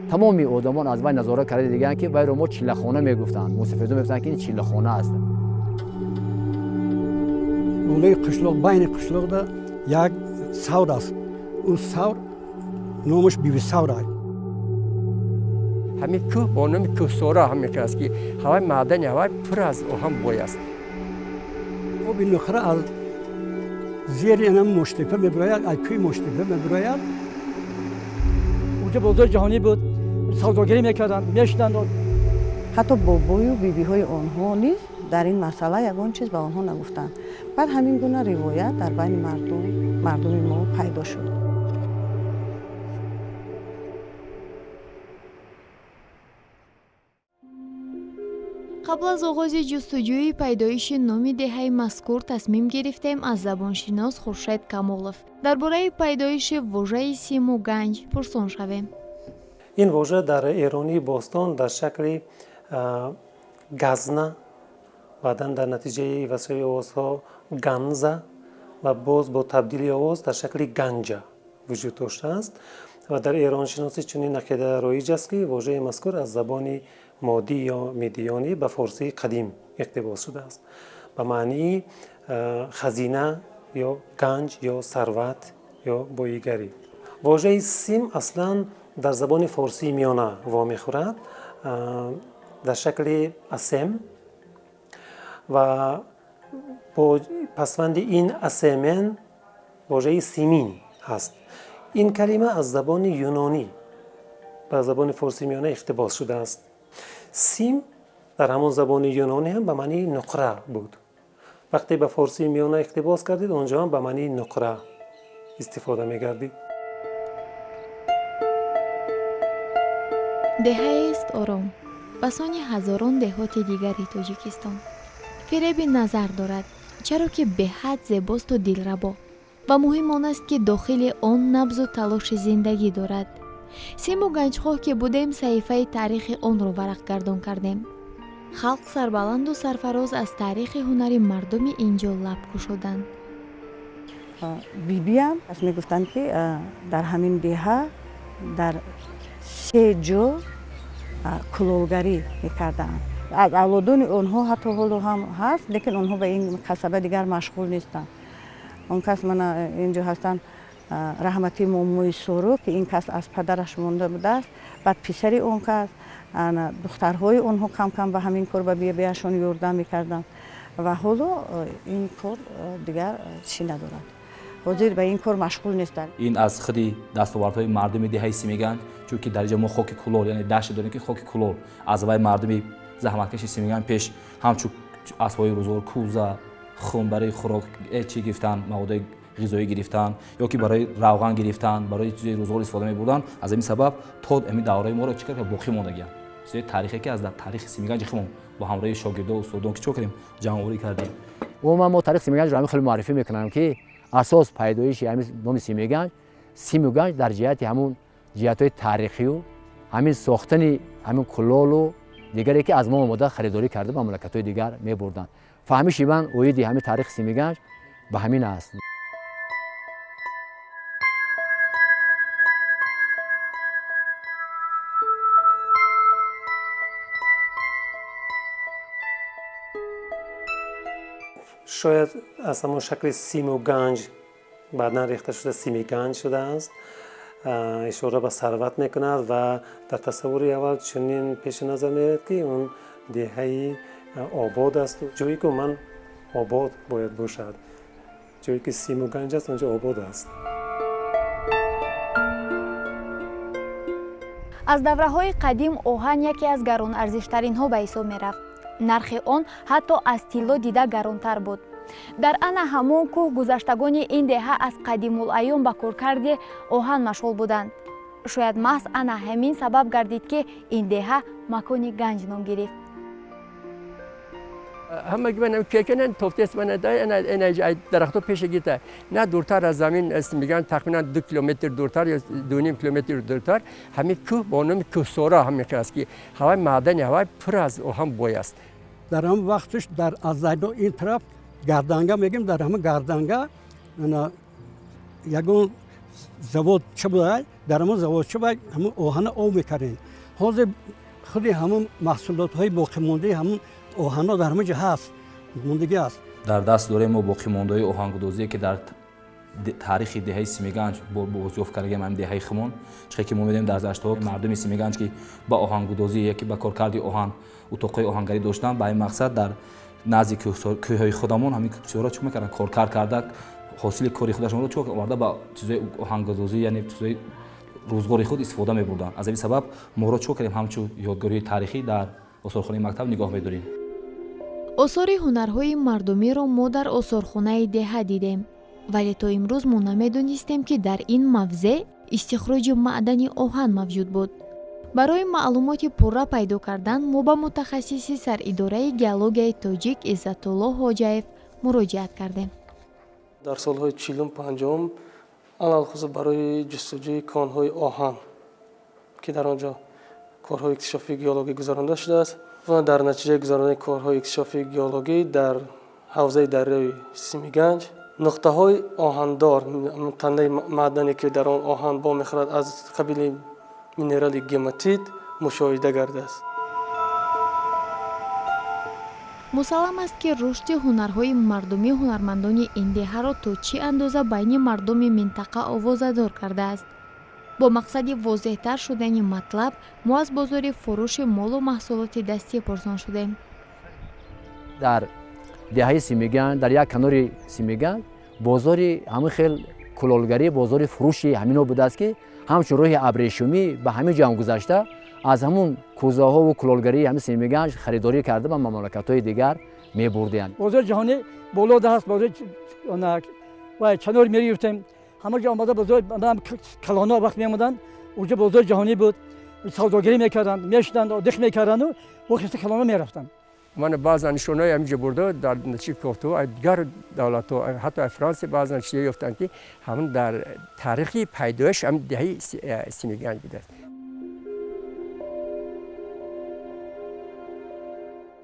Тамоми одамон аз вай назора карда диганд, ки вайро мо чиллахона мегуфтанд. Мусафидон мегуфтанд, ки ин чиллахона аст. Болои қишлоқ, байни қишлоқда як савр аст. Он савр номаш Бибисавр аст. Ҳамин кӯҳ бо номи Кӯҳсора ҳамин аст, ки ҳаваи маъдани ҳавай пур аз оҳан бой аст. Оби нуқра аз зери ана Моштепа мебирояд, аз кӯи Моштепа мебирояд. Онҷо бозори ҷаҳонӣ буд, савдогарӣ мекарданд, мешуданд. Ҳатто бобою бибиҳои онҳо низ дар ин масъала ягон чиз ба онҳо нагуфтанд. Баъд ҳамин гуна ривоят дар байни мардуми мо пайдо шуд. Қабл аз оғози ҷустуҷӯи пайдоиши номи деҳаи мазкур тасмим гирифтем аз забоншинос Хуршед Камолов дар бораи пайдоиши вожаи симу ганҷ пурсон шавем. Ин вожа дар эронии бостон дар шакли газна, баъдан дар натиҷаи васои овозҳо ганза ва боз бо табдили овоз дар шакли ганҷа вуҷуд доштааст ва дар эроншиносӣ чунин ақида роиҷ аст, ки вожаи мазкур аз забони модӣ ё медиёнӣ ба форсии қадим иқтибос шудааст ба маънии хазина ё ганҷ ё сарват ё боигарӣ. Вожаи сим аслан дар забони форсии миёна вомехӯрад дар шакли асем ва бо пасванди ин асемен вожаи симин ҳаст. Ин калима аз забони юнонӣ ба забони форсии миёна иқтибос шудааст. Сим дар ҳамон забони юнонӣ ҳам ба маънии нуқра буд. Вақте ба форсии миёна иқтибос кардид, онҷо ҳам ба маънии нуқра истифода мегардид. Деҳаест ором, басони ҳазорон деҳоти дигари Тоҷикистон. Фиреби назар дорад, чаро ки беҳад зебосту дилрабо ва муҳим он аст, ки дохили он набзу талоши зиндагӣ дорад. Симу ганҷхоҳ ки будем, саҳифаи таърихи онро варақгардон кардем. Халқ сарбаланду сарфароз аз таърихи ҳунари мардуми ин ҷо лаб кушоданд. Бибиам мегуфтанд, ки дар ҳамин деҳа дар се ҷо кулолгарӣ мекарданд. Аз авлодони онҳо ҳатто ҳоло ҳам ҳаст, лекин онҳо ба ин касаба дигар машғул нестанд. Он кас мана инҷо ҳастанд, раҳмати момои Соро, ки ин кас аз падараш монда будааст. Баъд писари он кас, духтарҳои онҳо кам-кам ба ҳамин кор ба бибиашон ёрдам мекарданд ва ҳоло ин кор дигар чӣ надорад. Ҳозир ба ин кор машғул нестанд. Ин аз худи дастовардҳои мардуми деҳаи Симиганҷ, чунки дар инҷо мо хоки кулол, яъне даште дорем, ки хоки кулол аз вай мардуми заҳматкаши Симиганҷ пеш ҳамчун асбоби рӯзгор, кӯза, хум барои хӯрок чӣ гирифтан, маводи ғизоӣ гирифтан ё ки барои равған гирифтан, барои чизи рӯзгор истифода мебурданд. Аз ҳамин сабаб то ҳамин давраи моро чӣ кард, боқӣ мондагианд. Чизи таърихе, ки аз таърихи Симиганҷи худмон бо ҳамроҳи шогирдо, устодон ки чӣ кардем, ҷамъоварӣ кардем. Умуман мо таърихи Симиганҷро ҳамин хеле муаррифӣ мекунам, ки асос пайдоиши ҳамин номи Симиганҷ, симу ганҷ дар ҷиҳати ҳамун ҷиҳатҳои таърихию ҳамин сохтани ҳамин кулолу дигаре, ки аз мо омода харидорӣ карда ба мамлакатҳои дигар мебурданд. Фаҳмиши ман оиди ҳамин таърихи Симиганҷ ба ҳамин аст. Шояд аз ҳамон шакли симу ганҷ баъдан рехта шуда Симиганҷ шудааст. Ишора ба сарват мекунад ва дар тасаввури аввал чунин пеши назар меояд, ки он деҳаи обод аст, ҷое ки умуман обод бояд бошад. Ҷое ки симу ганҷ аст, онҷо обод аст. Аз давраҳои қадим оҳан яке аз гаронарзиштаринҳо ба ҳисоб мерафт. Нархи он ҳатто аз тилло дида гаронтар буд. Дар ана ҳамон кӯҳ гузаштагони ин деҳа аз қадимулайём ба коркарди оҳан машғул буданд. Шояд маҳз ана ҳамин сабаб гардид, ки ин деҳа макони ганҷ ном гирифт. Ҳамаги ман кекенен тофтес ман ай дарахто пеша гита на дуртар аз замин аст, мегӯянд тахминан 2 километр дуртар ё 2,5 километр дуртар ҳамин кӯҳ бо номи Кӯҳсора ҳамин аст, ки ҳаваи маъдани ҳавай пур аз оҳан бой аст. Дар ҳамон вақташ дар аз Зайдо ин тараф гарданга мегӯем, дар ҳамон гарданга ягон завод ча буда, дар ҳамон заводча ҳамон оҳана об мекардем. Ҳозир худи ҳамон маҳсулотҳои боқимондаи ҳамон оҳанҳо дар ҳамон ҷо ҳаст, мондагӣ аст. Дар даст дорем мо боқимондаҳои оҳангудозие ки дар таърихи деҳаи Симиганҷ бозёфт кардагем, ҳамин деҳаи хумон. Чиқе ки мо медонем дар гаштҳо мардуми Симиганҷ ки ба оҳангудозӣ яки ба коркарди оҳан утоқҳои оҳангарӣ доштанд, ба ин мақсад дар назди кӯҳҳои худамон ҳамин чизҳоро чӣ мекарданд? Коркард карда ҳосили кори худашонро чӣ оварда ба чизҳои оҳангудозӣ, яъне чизҳои рӯзгори худ истифода мебурданд. Аз ин сабаб моро чӣ кардем? Ҳамчун ёдгориҳои таърихӣ дар осорхонаи мактаб нигоҳ медорем. Осори ҳунарҳои мардумиро мо дар осорхонаи деҳа дидем, вале то имрӯз мо намедонистем, ки дар ин мавзеъ истихроҷи маъдани оҳан мавҷуд буд. Барои маълумоти пурра пайдо кардан мо ба мутахассиси саридораи геологияи тоҷик Иззатулло Ҳоҷаев муроҷиат кардем. Дар солҳои 40-50 алалхусус барои ҷустуҷӯи конҳои оҳан, ки дар он ҷо корҳои иктишофии геологӣ гузаронда шудааст ва дар натиҷаи гузарондани корҳои иктишофии геологӣ дар ҳавзаи дарёи Симиганҷ нуқтаҳои оҳандор, тандаи маъдане ки дар он оҳан бо мехӯрад аз қабили минерали гематит мушоҳида гардааст. Мусаллам аст, ки рушди ҳунарҳои мардумӣ ҳунармандони ин деҳаро то чӣ андоза байни мардуми минтақа овозадор кардааст. Бо мақсади возеҳтар шудани матлаб мо аз бозори фурӯши молу маҳсулоти дастӣ пурсон шудем. Дар деҳаи Симиганҷ, дар як канори Симиганҷ бозори ҳамин хел кулолгарӣ, бозори фурӯши ҳамино будааст, ки ҳамчун роҳи абрешумӣ ба ҳамин ҷо ҳам гузашта аз ҳамун кӯзаҳову кулолгарии ҳамин Симиганҷ харидорӣ карда ба мамлакатҳои дигар мебурдиянд. Бозори ҷаҳонӣ боло даст, бозори чанор мегирифтем, ҳама ҷо омада бозор калонҳо вақт меомаданд, онҷо бозори ҷаҳонӣ буд, савдогарӣ мекарданд, мешуданд, диқ мекарданду вохиста калонҳо мерафтанд. Ман баъзан нишонаҳои ҳаминҷо бурда дар чи кофтаҳо аз дигар давлатҳо, ҳатто аз Франса баъзан чизҳое ёфтанд, ки ҳамон дар таърихи пайдоиш ҳамин деҳаи Симиганҷ будааст.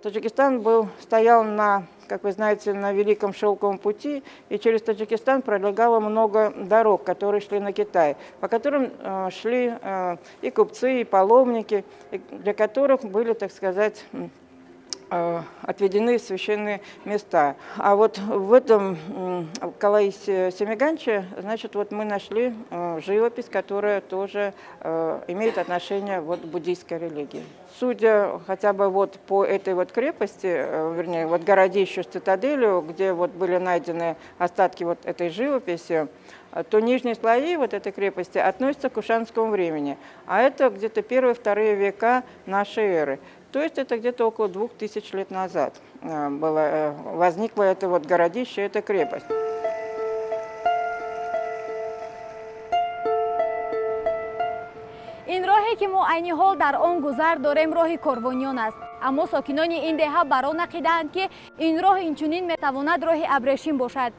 Таджикистан был, стоял на, как вы знаете, на Великом Шелковом пути, и через Таджикистан пролегало много дорог, которые шли на Китай, по которым шли и купцы, и паломники, для которых были, так сказать, отведены священные места. А вот в этом Калаисе Семиганче, значит, вот мы нашли живопись, которая тоже имеет отношение вот к буддийской религии. Судя хотя бы вот по этой вот крепости, вернее, вот городищу с цитаделью, где вот были найдены остатки вот этой живописи, то нижние слои вот этой крепости относятся к кушанскому времени, а это где-то первые-вторые века нашей эры. То есть это где-то около 2000 лет назад было, возникло это вот городище, эта крепость. Ин роҳе ки мо айни ҳол дар он гузар дорем, роҳи корвониён аст. Аммо сокинони ин деҳа бар он ақидаанд, ки ин роҳ инчунин метавонад роҳи абрешим бошад.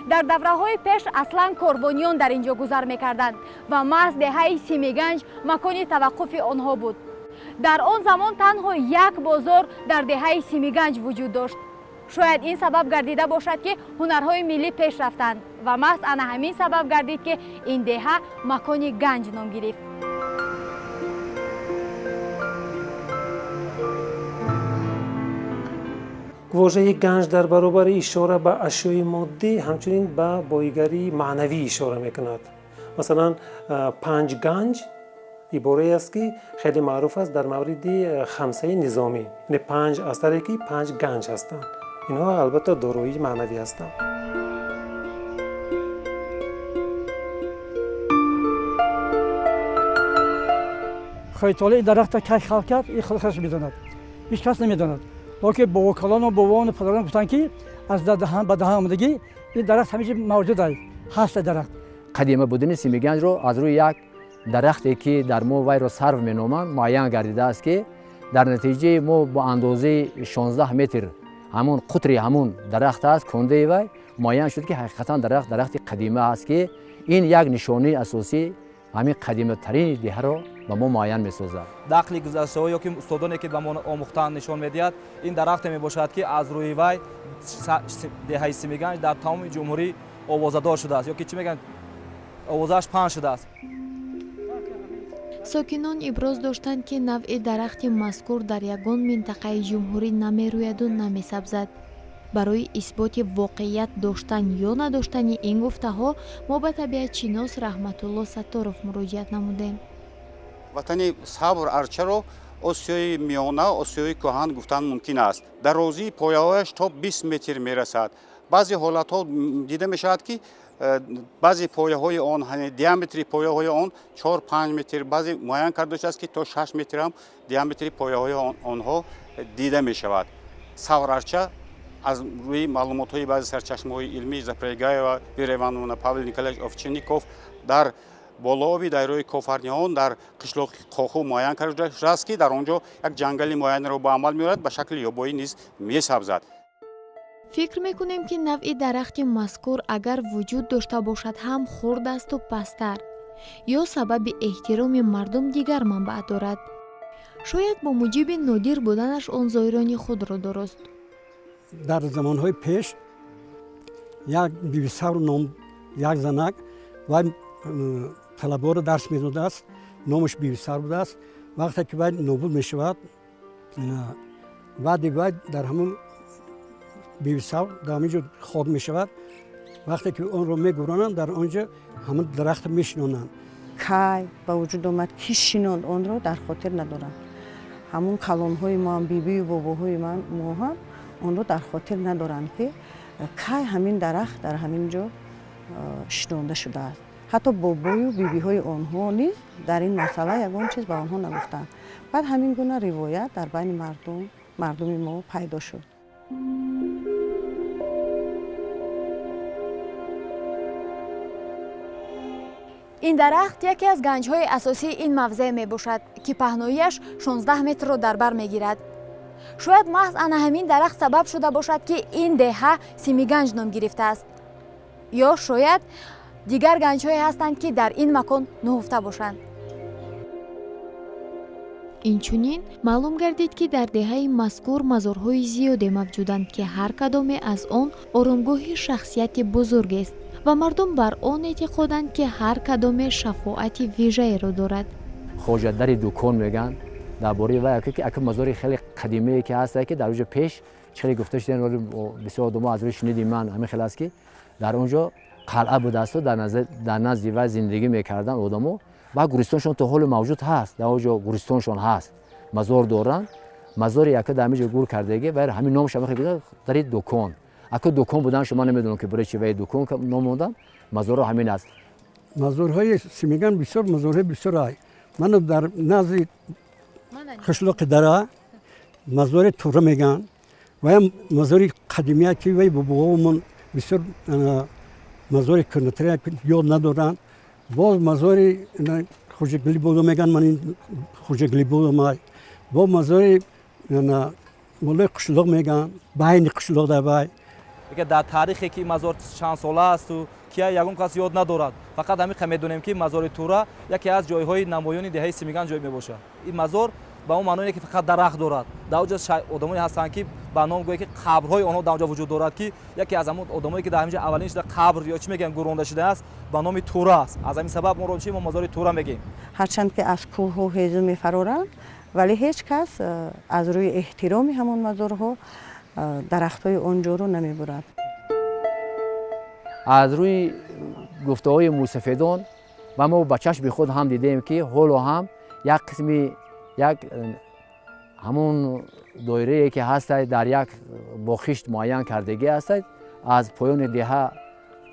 Дар давраҳои пеш аслан корвониён дар ин ҷо гузар мекарданд ва маҳз деҳаи Симиганҷ макони таваққуфи онҳо буд. Дар он замон танҳо як бозор дар деҳаи Симиганҷ вуҷуд дошт. Шояд ин сабаб гардида бошад, ки ҳунарҳои миллӣ пеш рафтанд ва маҳз ана ҳамин сабаб гардид, ки ин деҳа макони ганҷ ном гирифт. Вожаи ганҷ дар баробари ишора ба ашёи моддӣ ҳамчунин ба боигарии маънавӣ ишора мекунад. Масалан, панҷ ганҷ иборае аст, ки хеле маъруф аст дар мавриди хамсаи низомӣ, яъне панҷ асаре ки панҷ ганҷ ҳастанд. Инҳо албатта дороии маънавӣ ҳастанд. Худои таоло ин дарахтро кай халқ кард, ин худаш медонад, ҳеҷ кас намедонад. Лекин бобокалону бобону падарон гуфтанд, ки аз даҳан ба даҳан омадагӣ ин дарахт ҳамеша мавҷуд аст, ҳаст дарахт. Қадима будани Симиганҷро аз рӯи як дарахте ки дар мо вайро сарв меноманд муайян гардидааст, ки дар натиҷаи мо бо андозаи 16 метр ҳамон қутри ҳамон дарахт аст, кондаи вай муайян шуд, ки ҳақиқатан дарахт дарахти қадима аст, ки ин як нишонаи асосӣ ҳамин қадиматарини деҳаро ба мо муайян месозад. Дақли гузаштаҳо ё ки устодоне ки ба мо омӯхтан нишон медиҳад, ин дарахте мебошад, ки аз рӯи вай деҳаи Симиганҷ дар тамоми ҷумҳурӣ овозадор шудааст, ё ки чӣ мегӯянд, Овозаш паҳн шудааст. Сокинон иброз доштанд, ки навъи дарахти мазкур дар ягон минтақаи ҷумҳурӣ намерӯяду намесабзад. Барои исботи воқеият доштан ё надоштани ин гуфтаҳо мо ба табиатшинос Раҳматулло Сатторов муроҷиат намудем. Ватани сабр арчаро Осиёи Миёна, Осиёи Кӯҳан гуфтан мумкин аст. Дарозии пояҳояш то 20 метр мерасад. Баъзе ҳолатҳо дида мешавад, ки баъзе пояҳои он, диаметри пояҳои он 4-5 метр, баъзе муайян карда шудааст, ки то 6 метр ҳам диаметри пояҳои онҳо дида мешавад. Савр арча аз рӯи маълумотҳои баъзе сарчашмаҳои илмӣ Запрегаева, Вера Ивановна, Павел Николаевич Овчинников дар болооби дарёи Кофарниҳон дар қишлоқи Қоху муайян карда шудааст, ки дар он ҷо як ҷангали муайянеро ба амал меорад, ба шакли ёбоӣ низ месабзад. Фикр мекунем, ки навъи дарахти мазкур агар вуҷуд дошта бошад ҳам хурд асту пасттар, ё сабаби эҳтироми мардум дигар манбаъ дорад. Шояд бо муҷиби нодир буданаш он зоирони худро дорост. Дар замонҳои пеш як бибисавр ном як занак вай талаборо дарс медодааст, номаш бибисавр будааст. Вақте ки вай нобуд мешавад, баъди вай дар ҳамон бибисавр дар ҳамин ҷо хок мешавад. Вақте ки онро мегуронанд, дар он ҷо ҳамон дарахт мешинонанд. Кай ба вуҷуд омад, ки шинонд, онро дар хотир надорам. Ҳамон калонҳои моам, бибию бобоҳои мо ҳам онро дар хотир надоранд, ки кай ҳамин дарахт дар ҳамин ҷо шинонда шудааст. Ҳатто бобою бибиҳои онҳо низ дар ин масъала ягон чиз ба онҳо нагуфтанд. Баъд ҳамин гуна ривоят дар байни мардуми мо пайдо шуд. Ин дарахт яке аз ганҷҳои асосии ин мавзеъ мебошад, ки паҳноияш 16 метрро дар бар мегирад. Шояд маҳз ана ҳамин дарахт сабаб шуда бошад, ки ин деҳа Симиганҷ ном гирифтааст. Ё шояд дигар ганҷҳое ҳастанд, ки дар ин макон нуҳуфта бошанд. Инчунин маълум гардид, ки дар деҳаи мазкур мазорҳои зиёде мавҷуданд, ки ҳар кадоме аз он оромгоҳи шахсияти бузургест ва мардум бар он эътиқоданд, ки ҳар кадоме шафоати вижаеро дорад. Хоҷадари дукон мегӯянд дар бораи вай, ки ака мазори хеле қадимае ки ҳаст, ки дар он ҷо пеш хеле гуфта шуданд, бисёр одамо аз рӯи шуниди ман ҳамин хел аст, ки дар он ҷо қалъа будааст, дар назди вай зиндагӣ мекарданд одамо ва гӯристоншон то ҳоло мавҷуд ҳаст. Дар он ҷо гӯристоншон ҳаст, мазор доранд. Мазори яка дар ҳамин ҷо гур кардагӣ ва ҳамин номаш дари дукон. Ака дукон будан шумо намедонам, ки барои чи вай дукон ном монданд. Мазорро ҳамин аст. Мазорҳои Симиган бисёр мазорҳои бисёр ай. Ман дар назди қишлоқи дара мазори Тура мегӯянд. Ваям мазори қадимия, ки вай бобоҳомон бисёр мазори кӯҳнатария ёд надоранд. Боз мазори Хоҷаглибодо мегӯянд, ман ин Хоҷаглибодо май. Боз мазори молои қишлоқ мегӯянд, байни қишлоқ дар вай. Дар таърихе ки мазор чанд сола асту кия ягон кас ёд надорад. Фақат ҳамин медонем, ки мазори Тура яке аз ҷойҳои намоёни деҳаи Симиган ҷой мебошад. Ин мазор ба он маъное, ки фақат дарахт дорад. Дар он ҷо одамоне ҳастанд, ки ба ном гӯяд, ки қабрҳои онҳо дар он ҷо вуҷуд дорад, ки яке аз ҳамон одамое, ки дар ҳамин ҷо аввалин шуда қабр ё чӣ мегӯянд гӯронда шудааст, ба номи Тура аст. Аз ҳамин сабаб моро чӣ мо мазори Тура мегӯем. Ҳарчанд ки аз кӯҳҳо ҳезум мефароранд, вале ҳеҷ кас аз рӯи эҳтироми ҳамон мазорҳо дарахтҳои он ҷоро намебурад. Аз рӯи гуфтаҳои мусафедон ва мо ба чашми худ ҳам дидем, ки ҳоло ҳам як қисми як ҳамон доирае ки ҳастад дар як бохишт муайян кардагӣ ҳастад, аз поёни деҳа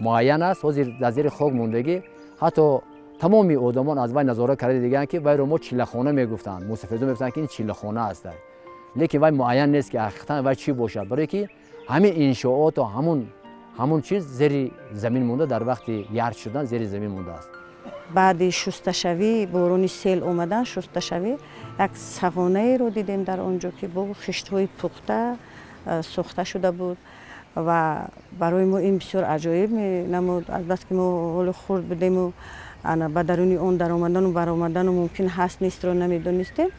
муайян аст, ҳозир дар зери хок мондагӣ. Ҳатто тамоми одамон аз вай назора карда диганд, ки вайро мо чиллахона мегуфтанд. Мусафедон мегуфтанд, ки ин чиллахона ҳастад, лекин вай муайян нест, ки ҳақиқатан вай чӣ бошад, барое ки ҳамин иншооту ҳамон чиз зери замин монда, дар вақти ярд шудан зери замин мондааст. Баъди шусташавӣ, борони сел омадан, шусташавӣ як сағонаеро дидем дар он ҷо, ки бо хиштҳои пухта сохта шуда буд ва барои мо ин бисёр аҷоиб менамуд. Азбаски мо ҳоло хурд будему ба даруни он даромадану баромадану мумкин ҳаст нестро намедонистем,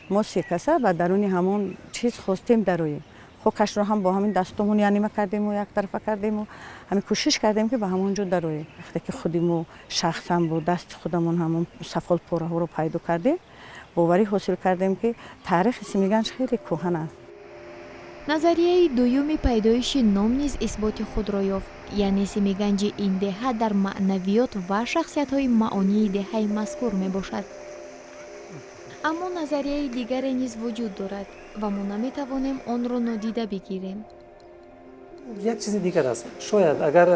мо се каса ба даруни ҳамон чиз хостем дароем. Хокашро ҳам бо ҳамин дастомон янима кардему, як тарафа кардему, ҳамин кӯшиш кардем, ки ба ҳамон ҷо дароем. Вақте ки худи мо шахсан бо дасти худамон ҳамон сафолпораҳоро пайдо кардем, боварӣ ҳосил кардем, ки таърихи Симиганҷ хеле кӯҳан аст. Назарияи дуюми пайдоиши ном низ исботи худро ёфт, яъне Симиганҷи ин деҳа дар маънавиёт ва шахсиятҳои маъонии деҳаи мазкур мебошад. Аммо назарияи дигаре низ вуҷуд дорад ва мо наметавонем онро нодида бигирем. Як чизи дигар аст. Шояд агар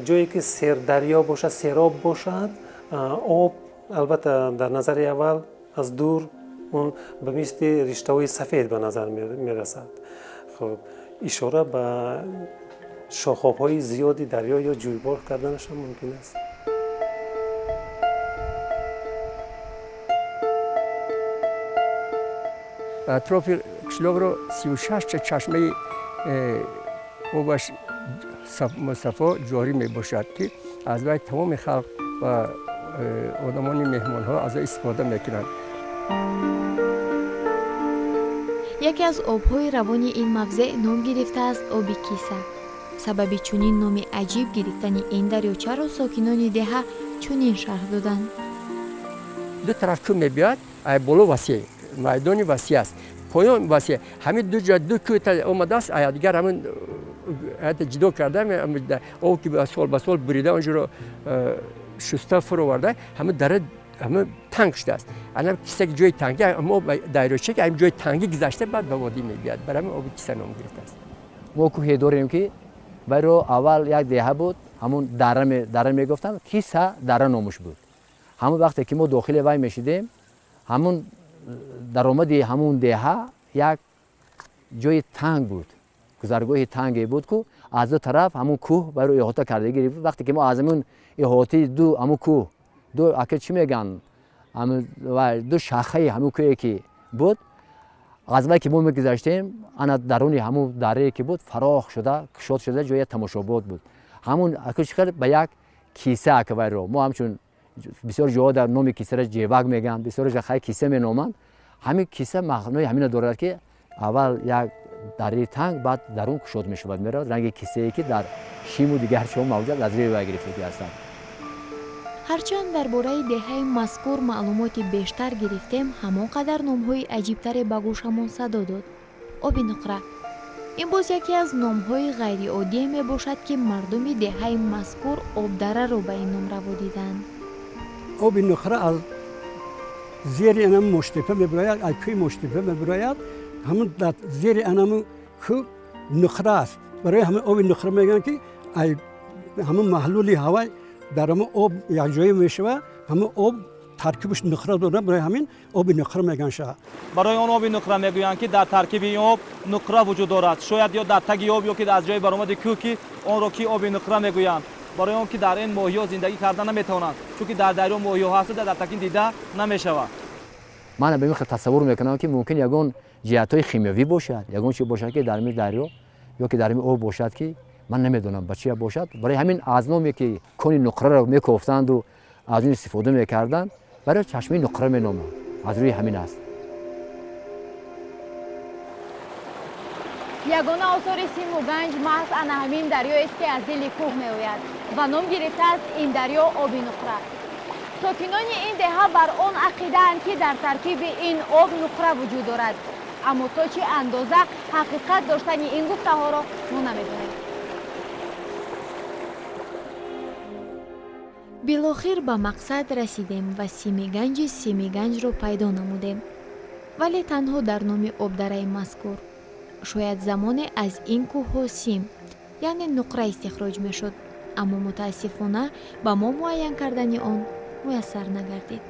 ҷое ки сердарё бошад, сероб бошад, об албатта дар назари аввал аз дур он ба мисли риштаҳои сафед ба назар мерасад. Хуб, ишора ба шохобҳои зиёди дарё ё ҷӯйбор карданашам мумкин аст. Атрофи қишлоқро 36 чашмаи обаш мусаффо ҷорӣ мебошад, ки аз вай тамоми халқ ва одамони меҳмонҳо аз он истифода мекунанд. Яке аз обҳои равони ин мавзеъ ном гирифтааст оби киса. Сабаби чунин номи аҷиб гирифтани ин дарёчаро сокинони деҳа чунин шарҳ доданд. Ду тараф кӯ мебиёд, ай боло васеъ, майдони васеъ аст, поён васеъ. Ҳамин ду ҷо ду кӯ омадааст, ая дигар ҳамин ҷудо карда, об ки сол ба сол бурида онҷоро шуста фуроварда, ҳамин дара ҳамин танг шудааст. Ана киса ҷои танги, аммо дарёча ки ҳамин ҷои танги гузашта, баъд ба водӣ мебиёд. Барои ҳамин оби киса ном гирифтааст. Мо кӯҳе дорем, ки вайро аввал як деҳа буд, ҳамун дара мегуфтанд, киса дара номуш буд. Ҳамон вақте ки мо дохили вай мешидем, ҳамун даромади ҳамун деҳа як ҷои танг буд, гузаргоҳи танге буд, ку аз ду тараф ҳамун кӯҳ вайро иҳота карда гирифт. Вақте ки мо аз ҳамун иҳотаи ду ҳамун кӯҳ, ду ака чӣ мегӯянд, ду шахаи ҳамун кӯҳе ки буд, аз вай ки мо мегузаштем, ана даруни ҳамун дарае ки буд фарох шуда, кушод шуда, ҷои тамошобот буд. Ҳамун ака чӣ қадр ба як киса ака вайро мо ҳамчун бисёр ҷоҳо дар номи кисаро ҷевак мегӯянд, бисёр ҷо хай киса меноманд. Ҳамин киса маънои ҳамина дорад, ки аввал як дараи танг, баъд дарун кушод мешавад, меравад ранги кисае ки дар шиму дигар ҷоҳо мавҷуд, аз рӯи вай гирифтагӣ ҳастанд. Ҳарчанд дар бораи деҳаи мазкур маълумоти бештар гирифтем, ҳамон қадар номҳои аҷибтаре ба гӯшамон садо дод. Оби нуқра. Ин боз яке аз номҳои ғайриоддие мебошад, ки мардуми деҳаи мазкур обдараро ба ин ном раво диданд. Оби нуқра аз зери анам Моштепа мебирояд, аз кӯи Моштепа мебирояд. Ҳамун дар зери анаму кӯ нуқра аст. Барои ҳамин оби нуқра мегӯянд, ки ҳамун маҳлули ҳавай дар ҳамун об якҷоя мешавад, ҳамун об таркибаш нуқра дорад, барои ҳамин оби нуқра мегӯянд шава. Барои он оби нуқра мегӯянд, ки дар таркиби ин об нуқра вуҷуд дорад. Шояд ё дар таги об, ё ки аз ҷои баромади кӯҳ, ки онро ки оби нуқра мегӯянд. Барои он ки дар ин моҳиҳо зиндагӣ карда наметавонанд, чунки дар дарё моҳиҳо ҳастанд, дар такин дида намешавад. Ман ба ин хел тасаввур мекунам, ки мумкин ягон ҷиҳатҳои химиявӣ бошад, ягон чи бошад, ки дар ин дарё ё ки дар ин об бошад, ки ман намедонам ба чия бошад. Барои ҳамин аз номе ки кони нуқраро мекофтанду аз он истифода мекарданд, барои чашмаи нуқра меноманд. Аз рӯи ҳамин аст. Ягона осори Симу Ганҷ маҳз ана ҳамин дарёест, ки аз дили кӯҳ меояд ва ном гирифтааст ин дарё оби нуқра. Сокинони ин деҳа бар он ақидаанд, ки дар таркиби ин об нуқра вуҷуд дорад. Аммо то чӣ андоза ҳақиқат доштани ин гуфтаҳоро мо намедонем. Билохир ба мақсад расидем ва Симиганҷи Симиганҷро пайдо намудем, вале танҳо дар номи обдараи мазкур. Шояд замоне аз ин кӯҳҳо сим, яъне нуқра истихроҷ мешуд, аммо мутаассифона ба мо муайян кардани он муяссар нагардид.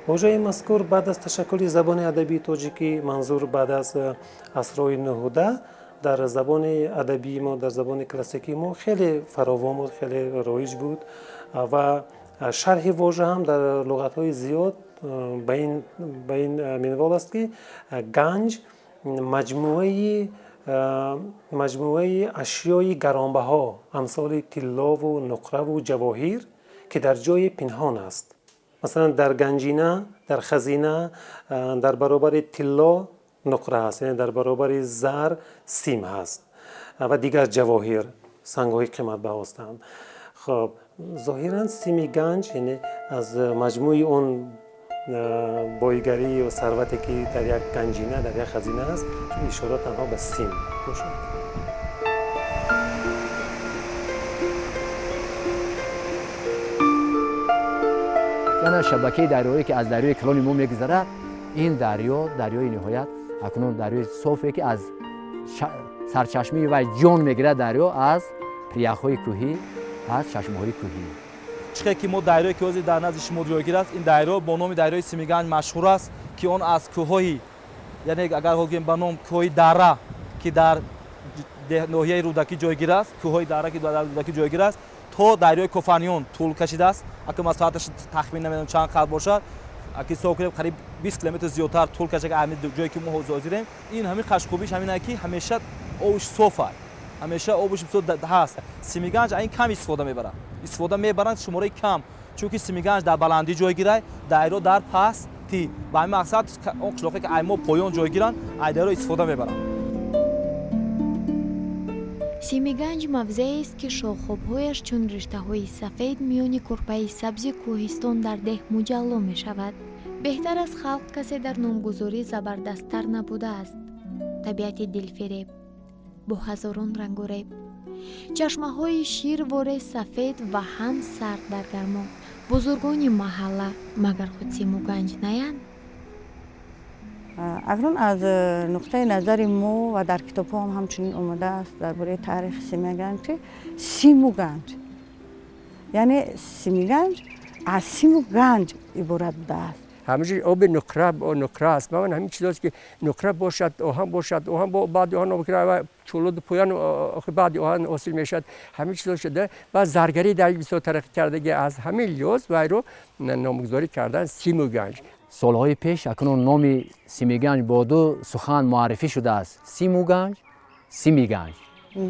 Вожаи мазкур баъд аз ташаккули забони адабии тоҷикӣ, манзур баъд аз асрҳои нуҳуда, дар забони адабии мо, дар забони классикии мо хеле фаровон буд, хеле роиҷ буд ва шарҳи вожа ҳам дар луғатҳои зиёд ба ин минвол аст, ки ганҷ маҷмӯаи ашёи гаронбаҳо амсоли тиллову нуқраву ҷавоҳир, ки дар ҷои пинҳон аст. Масалан, дар ганҷина, дар хазина, дар баробари тилло нуқра ҳаст, яъне дар баробари зар сим ҳаст ва дигар ҷавоҳир, сангҳои қиматбаҳо ҳастанд. Хоб, зоҳиран сими ганҷ, яъне аз маҷмӯи он боигарӣ ё сарвате ки дар як ганҷина, дар як хазина аст, ишора танҳо ба сим бошад. Яна шабакаи дарёе ки аз дарёи калони мо мегузарад, ин дарё дарёи ниҳоят акнун дарёи софе ки аз сарчашмаи вай ҷон мегирад, дарё аз прияхҳои кӯҳӣ, аз чашмаҳои кӯҳӣ. Чихе ки мо дарёе ки ҳозир дар назди шумо ҷойгир аст, ин дарё бо номи дарёи Симиганҷ машҳур аст, ки он аз кӯҳҳои, яъне агар гӯем ба ном кӯҳҳои Дара, ки дар ноҳияи Рӯдакӣ ҷойгир аст, кӯҳҳои Дара ки дар Рӯдакӣ ҷойгир аст, то дарёи Кофаниён тӯл кашидааст. Ака масоҳаташ тахмин намедонам чанд қадр бошад, аки ҳисоб кунем қариб 20 километр зиёдтар тӯл кашида ҳамин ҷое ки мо ҳозирем. Ин ҳамин қашқубиш ҳамин ки ҳамеша обш соф аст, ҳамеша обш бисёр ҳаст. Симиганҷ ин кам истифода мебарад, истифода мебаранд шумораи кам, чунки Симиганҷ дар баландӣ ҷойгирад, дарё дар пастӣ. Ба ҳамин мақсад он қишлоқе ки ай мо поён ҷойгиранд, ай дарё истифода мебаранд. Симиганҷ мавзеест, ки шохобҳояш чун риштаҳои сафед миёни курпаи сабзи кӯҳистон дар деҳ муҷалло мешавад. Беҳтар аз халқ касе дар номгузорӣ забардасттар набудааст. Табиати дилфиреб бо ҳазорон рангу реб, чашмаҳои ширворе сафед ва ҳам сард дар гармо. Бузургони маҳалла магар худ Симуганҷ наянд? Акнун аз нуқтаи назари мо ва дар китобҳо ҳам ҳамчунин омадааст дар бораи таърихи Симиганҷ, ки симу ганҷ, яъне Симиганҷ аз симу ганҷ иборат будааст. Ҳамеша оби нуқра нуқра аст. Ман ҳамин чизост ки нуқра бошад, оҳан бошад, оҳан бо баъди оҳан нуқра ва чӯлуду поён баъди оҳан ҳосил мешавад. Ҳамин чизо шуда ва заргарӣ дар бисёр тараққӣ кардаги, аз ҳамин лиҳоз вайро номгузорӣ кардан Симу ганҷ. Солҳои пеш акнун номи Симиганҷ бо ду сухан муаррифӣ шудааст: Симу ганҷ, Симиганҷ.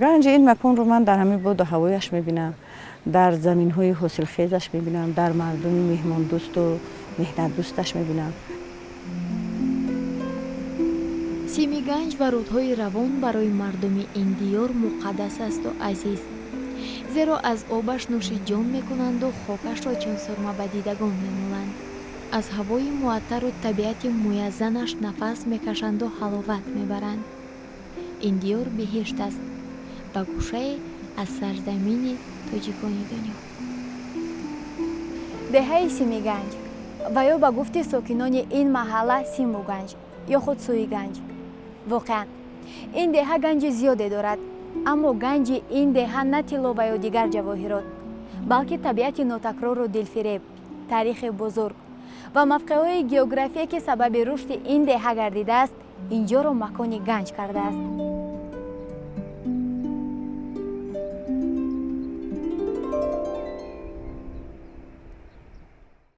Ганҷи ин маконро ман дар ҳамин боду ҳавояш мебинам, дар заминҳои ҳосилхезаш мебинам, дар мардуми меҳмондӯсту меҳнатдӯсташ мебинам. Симиганҷ ва рӯдҳои равон барои мардуми ин диёр муқаддас асту азиз, зеро аз обаш нӯши ҷон мекунанду хокашро чун сурма ба дидагон мемоланд, аз ҳавои муаттару табиати муяззанаш нафас мекашанду ҳаловат мебаранд. Ин диёр биҳишт аст ва гӯшае аз сарзамини тоҷикони дунё. Деҳаи Симиганҷ ва ё ба гуфти сокинони ин маҳалла Симуганҷ ё худ Суиганҷ. Воқеан ин деҳа ганҷи зиёде дорад, аммо ганҷи ин деҳа на тилло ва ё дигар ҷавоҳирот, балки табиати нотакрору дилфиреб, таърихи бузург ва мавқеъҳои географие ки сабаби рушди ин деҳа гардидааст, инҷоро макони ганҷ кардааст.